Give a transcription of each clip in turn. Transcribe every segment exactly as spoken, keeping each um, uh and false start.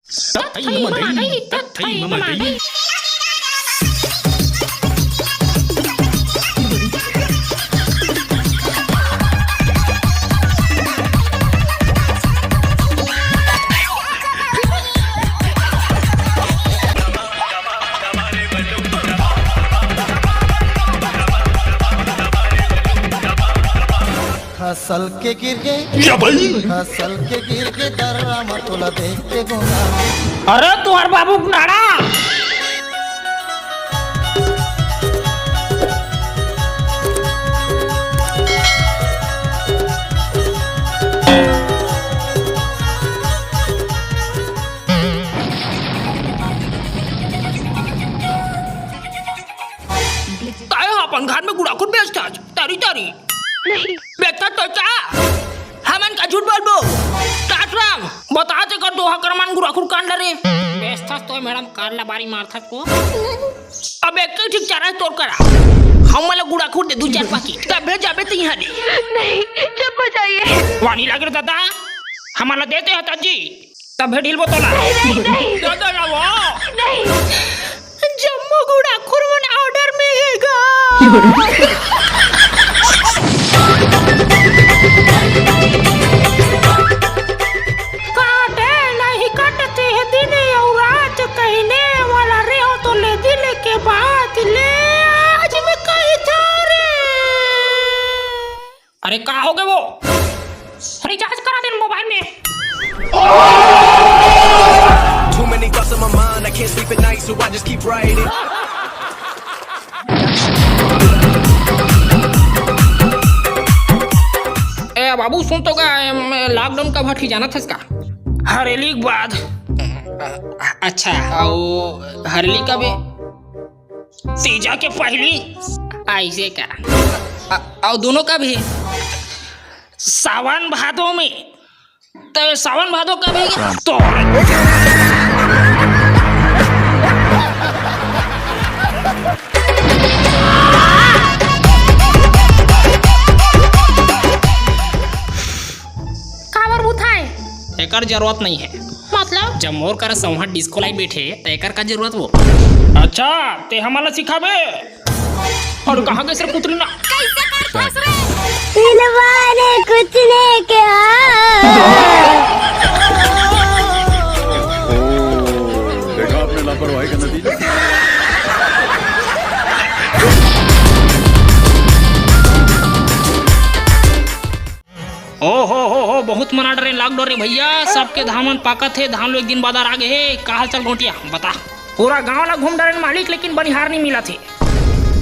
तत्थई ममदई, तत्थई ममदई। खसल के गिर गे, या भाई। खसल के गिर गे दर्रा म तोला देख के गोंदा। अरे तुहर बाबू नाड़ा। ताय हा अपन घर में गुड़ाखुर बेचथस, तारी तारी। नहीं। बेचथस तो का? हमन का झूठ बोलबो? टाटराम, बता ते कर दोहा करमान गुड़ाखुर कांड रे। बेचथस तो मैडम, कान ला बारी मारथस को। अब एक ही ठीक चारा है तोर करा। हम वाला गुड़ाखुर दे दू चार पाकिट, तभे जाबे ते यहाँ ले। नहीं, जब बचाइए। वानी लागे रे दादा, हमला देते हता जी। तभे ढील बोतला। नहीं, नहीं, नहीं। दादा ना वो। नहीं। जम्मो गुड़ाखुर मन order में हे गा। काटे नहीं कटते हे दिन अउ रात, कहने वाला रे हो तो ले दिल के बात ले, आज मैं कही था रे। अरे का हो गे वो? Recharge करा देन मोबाइल में। Too many thoughts on my mind, I can't sleep at night, so I just keep writing. ए बाबू, सुन तो का, एम, lockdown कब हटही जानत हस का? हरेली के बाद। अच्छा, अउ हरेली कब हे? तीजा के पहिली। अइसे का? अ-, अउ दोनों कब हे? सावन भादो में। त सावन भादो कब हे? तो काबर बुथाए? एकर जरूरत नहीं है। मतलब? जब मोर करा सौंहा disco light बैठे, त एकर का जरूरत वो? अच्छा, ते हमन ला सिखाबे? अउ कहाँ गइस रे पुतली ना? कैसे करथस रे? दिलवा ने कुछ नहीं कहा। ओ, देखा आपने लापरवाही का नतीजा। ओ हो हो हो, बहुत मना डरे lockdown रे भैया, सबके धान मन पाकत हे, धान लो एक दिन बाद आ गे हे। का हाल चाल गोटिया, बता। पूरा गांव ला घूम डरेन मालिक, लेकिन बनिहार नहीं मिलत हे।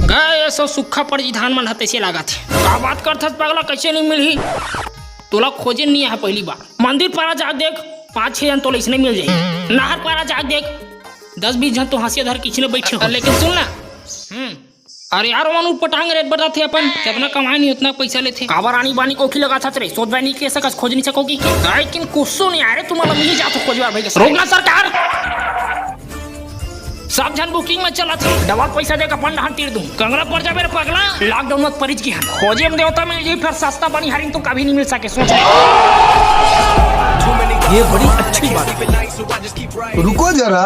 गए ये सब सुक्खा पड़ जी धान मन ह, तैसे लागत हे। का बात करथस पगला, कैसे नहीं मिलही? तोला खोजे नहीं आया पहली बार। मंदिर पारा जाके देख, पाँच छह जन तोला इसने मिल जाही। नहर पारा जाके देख, दस बीस जन तो हंसिया धर के इसने बैठे हो। लेकिन सुन ना, हम्म, अरे यार, ओमन उटपटांग rate बताथे अपन, जतना कमाए नहीं उतना पैसा लेथे। काबर आनी बानी कोखी लगाथस रे, सोच बानी के सकस खोज नहीं सको की? लेकिन कुछ नहीं आ रे, तुम्हारा मिल जातो खोजवा भाई के। रोक ना सरकार, सब झन booking में चलत हे, double पैसा देके अपन डहान तीर दूं। कंगरा पड़ जाबे रे पगला, lockdown में परिच गे हन। खोजे में देवता मिल जाही, फिर सस्ता बनिहारिन तो कभी नहीं मिल सके, सोच ले। ये बड़ी अच्छी बात है। रुको जरा,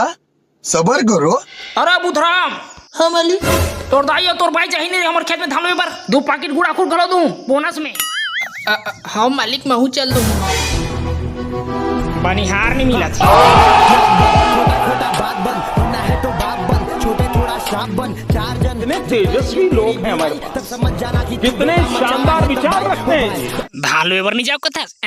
सबर करो। अरे बुधराम। हाँ मालिक। तोर दाई अउ तोर बाई जाही नहीं रे हमर खेत में धान लुए बर, दू पाकिट गुड़ाखुर घलो दूं bonus में। अ, अ, हाँ मालिक, महू चल दूं। बनिहार नहीं मिलत। छोटा छोटा बात बन, बनना है तो बाप बन, छोटे थोड़ा श्राप बन, चार जन। कितने तेजस्वी लोग हैं हमारे पास, कितने शानदार विचार रखते हैं जी। धान लुए बर नहीं जाओ कथस? आ?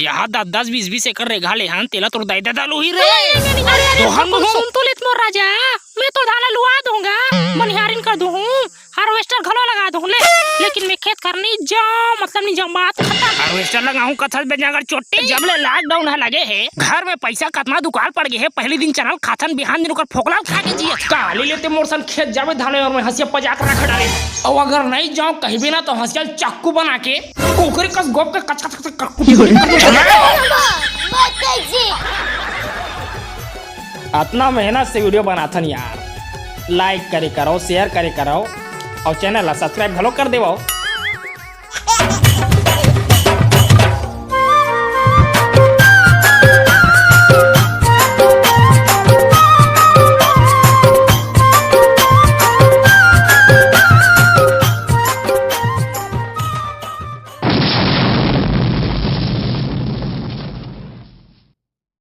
यहाँ दस दस बीस बीस एकड़ रेगहा ले हन, तेला तोर दाई ददा लुही रे। अरे, अरे, अरे, अरे, तोहर मुंह सुन तो लेत मोर राजा, मैं तोर धान ला लुआ दूंगा, बनिहारिन कर दूं, harvester घलो लगा दूं ले, लेकिन मैं खेत खार नहीं जाओं, मतलब नहीं जाओं, बात खत्म। Harvester लगाहूं कथस बे जांगर चोट्टी। जब ले lockdown ह लगे हे, घर में पैसा कतना दुकाल पड़ गे हे, पहली दिन चना ल खाथन, बिहान दिन ओकर फोकला ल खा के जियत। काली ले ते मोर सन खेत जाबे धान लुए बर, मैं हंसिया पजा के रख डारे। अउ अगर नहीं जाओं कहिबे ना तो हंसिया ल चाकू बना के कुकरी कस गोप के कच कच कच कच कुटी। अतना मेहनत से video बनाथन यार, like करे करो, share करे करो अउ channel ला subscribe घलो कर देवो।